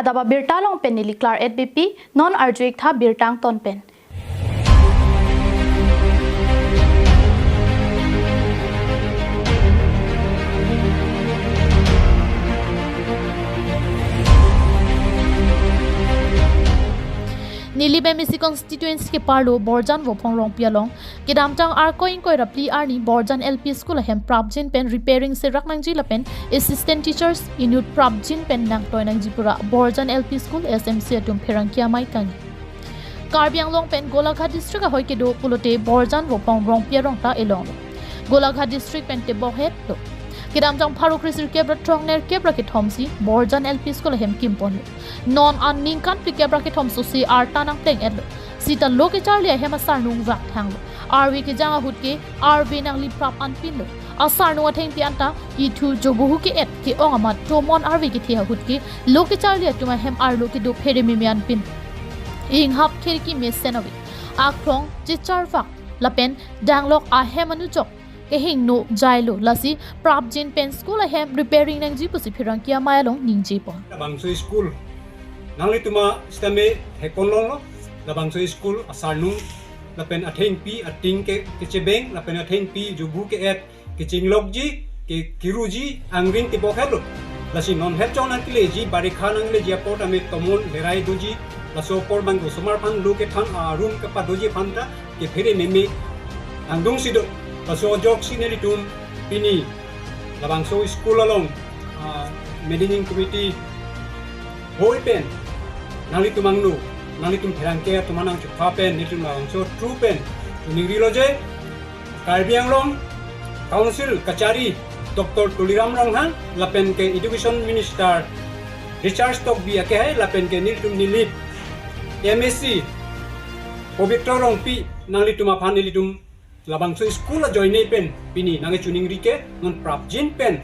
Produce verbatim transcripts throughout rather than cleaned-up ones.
Daba birta along pen neli Claret Beypi, non arju-ik tha birta angton pen. Neli Beypi constituency keparlo Borjan Vophong Rongpi along kedamtang Arkoi ingkoi ra phli arni Borjan L P School ahem prapjin pen repairing serak nangji lapen assistant teachers inut prapjin pen nangtoi nangji pura Borjan L P School S M C atum pherangke amei kangni. Karbi Anglong pen Golaghat district ahoi kedo pulote Borjan Vophong Rongpi arong ta elonglo. Golaghat district pen tebok hetlo. Kedamtang pharo kre sirkep ra throk nerkep ra kethom si Borjan L P School ahem kimponlo. Non an ningkan phlikep ra kethom so si arta nangpleng-etlo. Sita lo kecharli ahem asarnung vak thanglo. Arve kejang ahut ke arve nangli prap anpinlo. Asarnung athengpi anta kethu jobuhu ke-et ke-ong amat tomon arve kethe ahut ke lo kecharli atum ahem arlo kedo phere meme anpin. Inghap kherki mesen ave. Akrong chechar vak lapen danglok ahem anujok kehingno jailo, lasi prapjin pen school ahem repairing nangji pusi pherangke amei along ningjepon. Labangso school nanglitum a sitame theklonglo, labangso school asarnung lapen athengpi ating ke kechebeng lapen athengpi jobu ke-et kechinglokji ke kiruji angring tebok hetlo. Lasi non het chong nangkeleji, barikha nangkeleji apot ame tomon lerai doji. Laso apor bang osomar aphan lo kethan arum kepadoji aphan ta kephere meme angdung si do. Laso ajoksi nelitum pini labangso school along, ah, managing committee hoi pen nanglitum angno, nanglitum pherangke atum anang chukha pen nelitum labangso through pen choningrilo je Karbi Anglong Council kachari Doctor Tuliram Ronghang lapen ke Education Minister Richard Tokbi akehai lapen ke nelitum nilip M A C Pobitro Rongpi, nanglitum aphan nelitum labangso school ajoine pen pini nangkechiningri ke non prapjin pen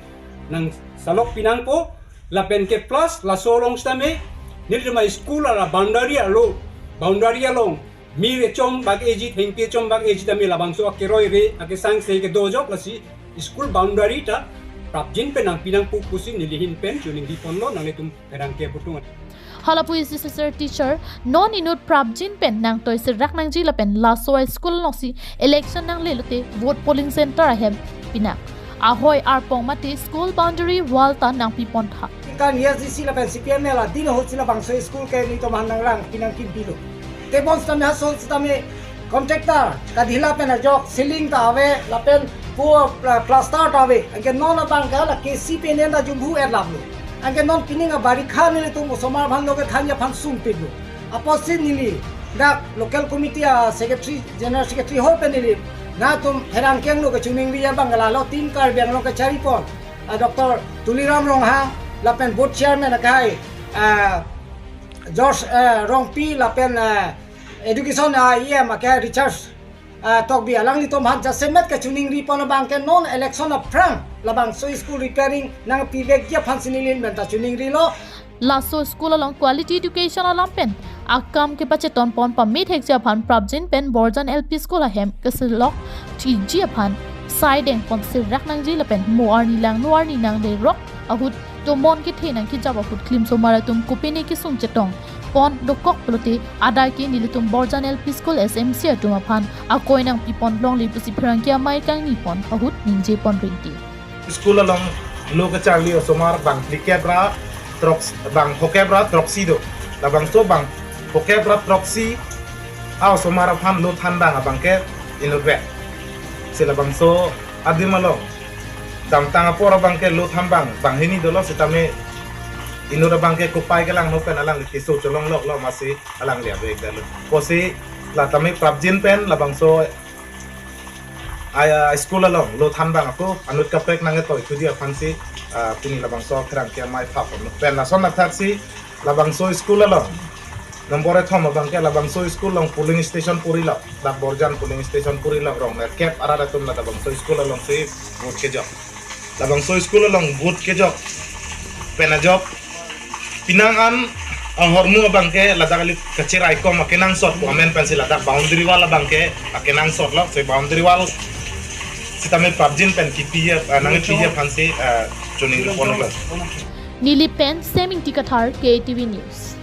nangsalok pinangpo lapen ke plus laso along sitame nelitum a school ala boundary alo, boundary along mir echom bak eji, thengpi echom bak eji tame labangso akeroi re akesang se kedo ajok, lasi school boundary ta prapjin pen nangpi nangpo pusi neli ahin pen chiningri ponlo nanglitum pherangke aputhung. Hala pu isi sir teacher non inut prapjin pen nangtoi serak nangji lapen laso a school alongsi election nangle lote vote polling center ahem pinang. Ahoi arpong mate school boundary wall ta nangpipon tha. Kan S D C lapen C P M L adin ahut si labangso school ke nelitum aphan nangrang pinang kimpilo. Tebon sitame hason sitame contractor kadhila pen ajok ceiling ta ave lapen po, uh, plaster ta ave. Anke non abang ke la K C P nen ta jumhu erlaplo. Anke non pining abarikha nelitum osomar aphan lo kethanji aphan sungpiklo. Apotsi neli dak local committee a secretary, general secretary hoi pen neli nangtum pherangke angno kechiningri abang ke lalo tin Karbi Anglong kacharipon, ah, Doctor Tuliram Ronghang lapen board chairman akehai, ah, George, eh, Rongpi lapen, eh, education, ah, E M akehai Richard, ah, Tokbi alanglitum aphan jasemet kechiningri pon abang ke non election aphrang labangso school repairing nangpivekji aphan si neli ahin pen ta chiningrilo. Laso school along quality education alam pen akam kepacheton pon pamethekji aphan prapjin pen Borjan L P school ahem keselok thiji aphan sai dengpon serak nangji lapen mo arni lang no arni nanglerok ahut tomon kethe nangkejap ahut klimsomar atum kopine kesung chetong pon dokok pulote adai ke nelitum Borjan L P school S M C atum aphan akoi nangpipon longle pusi pherangke amei kangni pon ahut ningje pon rinti. School along lo kecharli osomar bang phlikep ra throk, bang phokep ra throksi do. Labangso bang phokep ra throksi a osomar aphan lo thanbang abang ke inutvet. Si labangso adim along damtang apor abang ke lo thanbang banghini dolo sitame inut abang ke kopai kelangno pen alangli keso cholongloklo masi alangli ave dalo. Pusi la tame prapjin pen labangso a, a, school along lo thanbang ako anut kaprek nangketoi thuji aphan si, ah, pini labangso pherangke amei phapon pen lason athak si labangso school along nombor kethom abang ke labangso school along polling station puri lo, dak Borjan polling station puri lo, rong nerkep arat atum la labangso school along si vote kejok. Labangso school along vote kejok pen ajok penang an ahormu abang ke ladak kali kacherai kom akenangsot pu amen pensi ladak boundary wall abang ke akenangsot lo, si boundary wall sitame prapjin pen kipi, eh, nangpi aphan si, eh, chiningripon lo. Neli pen Semingti Kathar, K A T V News.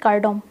Kardom.